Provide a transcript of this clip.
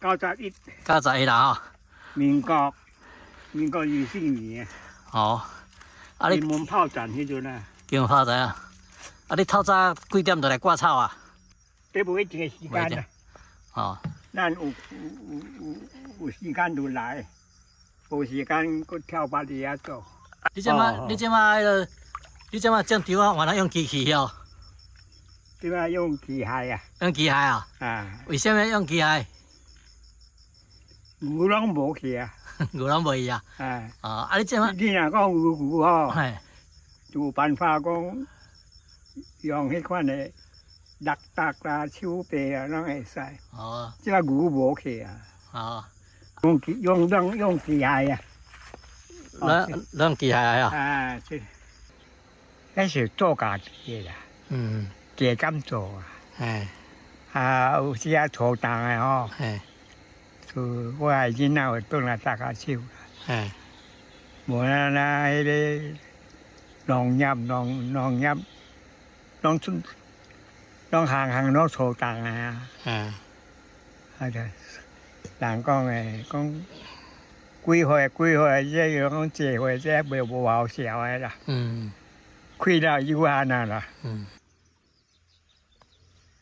91。 91啦吼。民國24年。哦，啊你金門炮戰彼陣啊。金門炮戰啊！啊你透早幾點就來割草啊？這無一定的時間啊。哦。咱有時間就來，無時間閣跳別裡遐做。你這馬種稻仔，原來用機器哦？這馬用機械啊。用機械啊？啊。為啥物用機械？牛攏無去啊。牛攏無去啊？啊。哦，啊你這馬你若講有牛吼，就有辦法講用彼款的六搭啦、手臂啊，攏會使。哦。這馬牛無去啊。哦。用機械啊。攏機械啊？啊，這那是做家己的啦。加減做啊。啊，有時啊，粗重的吼。就我的囡仔會轉來搭下手。無啦啦，彼個農業，攏出，攏項項攏粗重的啊。啊，就人講的講幾歲幾歲，這個講這歲這袂無好笑的啦。氣力有限啊啦。